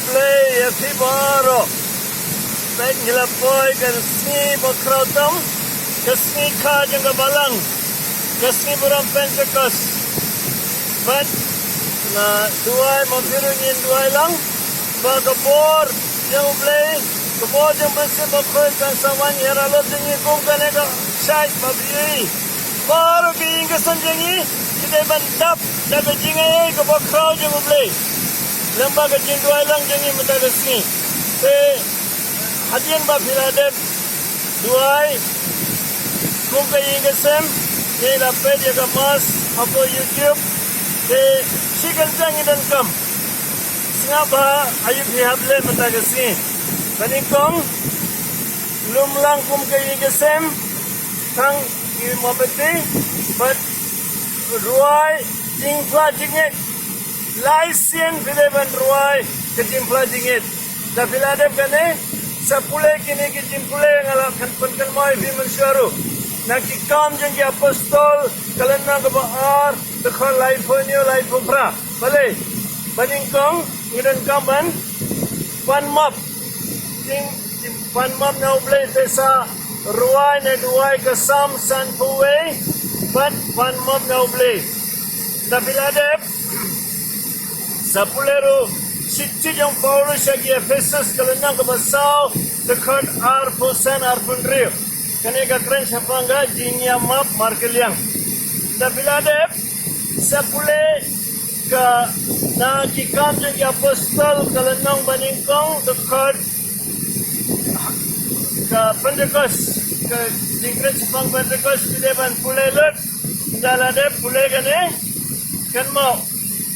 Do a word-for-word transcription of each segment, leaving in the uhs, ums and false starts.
Blei ïa phi baroh. Peit ngi la poi ka sngi bakhraw tam, ka sngi kha jong ka Balang, ka sngi burom Pentekost. Peit, nga duwai, ma phi ruh ngin duwai lang ba ka bor jong U Blei, ka bor jong U Mynsiem Bakhuid kan sa wan ïa halor jong ngi kum kane ka shait ba phi ïohi. Baroh ki ïing ki sem jong ngi ki dei ban dap da ka jingaiei kaba khraw jong U Blei lyngba ka jingduwai lang jong ngi mynta ka sngi. Te hadien ba phi la dep duwai kum ka ïing ka sem, ngi la peit ïa ka mass hapoh YouTube. Te shi kynjang ngi donkam. Sngap bha aïu phi hap leh mynta ka sngi. Kane kong lum lang kum ka ïing ka sem, tang ki mombati bad rwai jingphla jingngeit. Lai sien phi dei ban rwai ka jingphla jingngeit. Da phi la dep kane, sa pule kine ki jingpule nga la kan pynkynmaw ïa phi mynshuwa ruh. Na Ki Kam jong ki Apostol, ka lynnong kaba ar, dkhot laiphew hynñiew, laiphew phra. Balei? Ba nyngkong ngi donkam ban pan map. Jing, jing pan map na U Blei, te sa rwai ne duwai ka Salm sanphew wei bad pan map na U Blei. Da phi la dep, sa pule ruh shithi jong u Paulus sha ki Ephesus, ka lynnong kaba saw, dkhot arphew san, arphew hynriew. Kane ka kren shaphang ka jingïamap markylliang. Da phi la dep, sa pule ka, na Ki Kam jong ki Apostol, ka lynnong ba nyngkong, dkhot ka Pentekost, ka jingkren shaphang Pentekost, phi dei ban pule lut. Da la dep pule kane, kynmaw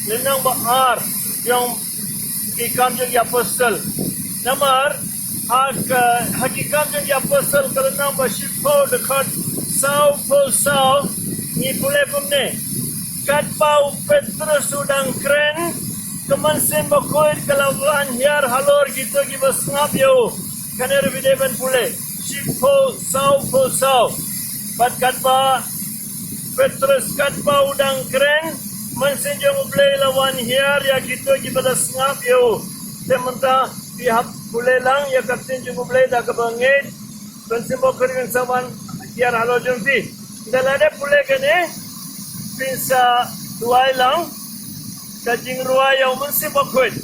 lynnong ba ar jong Ki Kam jong ki Apostol. Namar ha ka, ha Ki Kam jong ki Apostol, ka lynnong ba shiphew, dkhot sawphew saw, ngi pule kumne: Katba u Petrus u dang kren, ka Mynsiem Bakhuid ka la wan hiar halor kito kiba sngap ïa u. Kane ruh phi dei ban pule, shiphew, sawphew saw. Bad katba Petrus, katba u dang kren, Mynsiem jong U Blei la wan hiar ïa kito kiba la sngap ïa u. Te mynta phi hap pule lang ïa ka ktien jong U Blei da kaba ngeit, Mynsiem Bakhuid kan sa wan hiar halor jong phi. Da la dep pule kane, phin sa duwai lang ka jingrwai ïa u Mynsiem Bakhuid.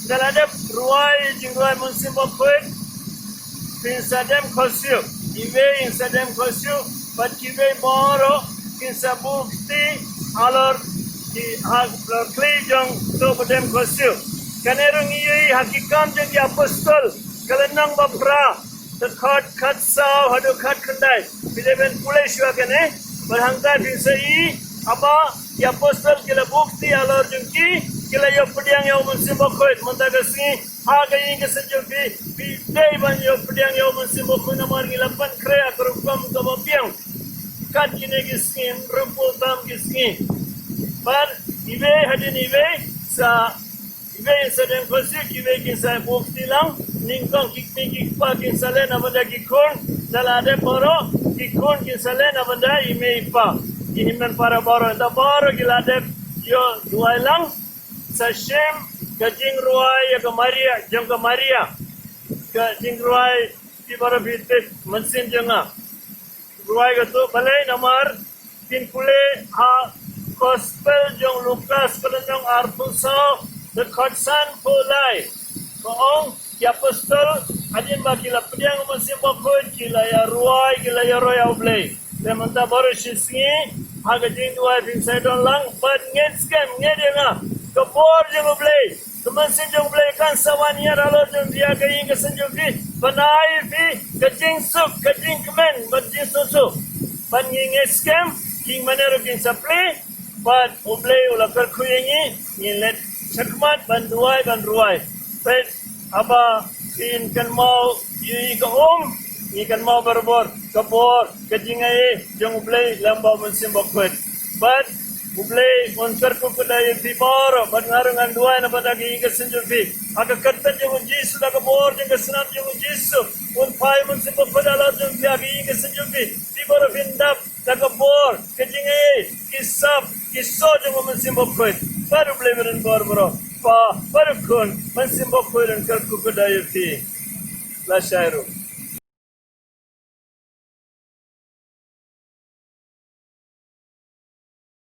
Da la dep rwai jingrwai Mynsiem Bakhuid, phin sa dem khohsiew. Iwei in sa dem khohsiew, bad kiwei baroh kin sa buh kti halor ki, ha, halor khlieh jong uto ba dem khohsiew. Kane ruh ngi ïohi ha Ki Kam jong ki Apostol, ka lynnong ba phra, dkhot khatsaw haduh khatkhyndai. Phi dei ban pule shuwa kane, bad hangta phin sa ïohi haba ki Apostol ki la buh kti halor jong ki, ki la ïoh pdiang ïa u Mynsiem Bakhuid. Mynta ka sngi ha ka ïing ka sem jong phi, phi dei ban ïoh pdiang ïa u Mynsiem Bakhuid namar ngi la pynkhreh ha ka rukom kaba biang. Kat kine ki sngi, hynriewphew tam ki sngi. Bad iwei hadien iwei sa, iwei in sa dem khohsiew, kiwei kin sa buh kti lang. Nyngkong ki kmie ki kpa kin sa leh na bynta ki khun. Da la dep baroh, ki khun kin sa leh na bynta i mei i pa, ki hynmen para baroh. Da baroh ki la dep ïoh duwai lang, sa shim ka jingrwai ïa ka Maria, jong ka Maria. Ka jingrwai, phi baroh phi tip mynsiem jong nga. Rwai kato, balei? Namar phin pule ha Gospel jong Lukas, ka lynnong arphew saw, dkhot sanphew lai. Ka ong, ki Apostol, hadien ba ki la pdiang u Mynsiem Bakhuid, ki la ïa rwai, ki la ïa rwai ha U Blei. Te mynta baroh shi sngi, ha ka jingduwai phin sa ïadon lang, bad ngeit skhem, ngeit ïa nga, ka bor jong U Blei, ka mynsiem jong U Blei kan sa wan hiar halor jong phi ha ka ïing ka sem jong phi, ban ai ïa phi ka jingsuk, ka jingkmen, bad jingsngewsuk. Bad ngi ngeit skhem, ki mane ruh kin sa plie, bad U Blei u la kyrkhu ïa ngi, ngin leit shakhmat ban duwai, ban rwai. Peit, haba phin kynmaw ïa ka um, ngi kynmaw barabor ka bor, ka jingaiei jong U Blei lyngba u Mynsiem Bakhuid. Bad U Blei un kyrkhu kyrdan ïa phi baroh, bad nga ruh ngan duwai na bynta ka ïing ka sem jong phi. Ha ka kyrteng jong u Jisu, da ka bor jong ka snam jong u Jisu, un phai u Mynsiem Bakhuid halor jong phi ha ka ïing ka sem jong phi. Phi baroh phin dap da ka bor, ka jingaiei, ki sap, ki soh jong u Mynsiem Bakhuid. Bad U Blei un kyrkhu baroh. Kpa bad u Khun, Mynsiem Bakhuid, un kyrkhu kyrdoh ïa phi. Lashai ruh.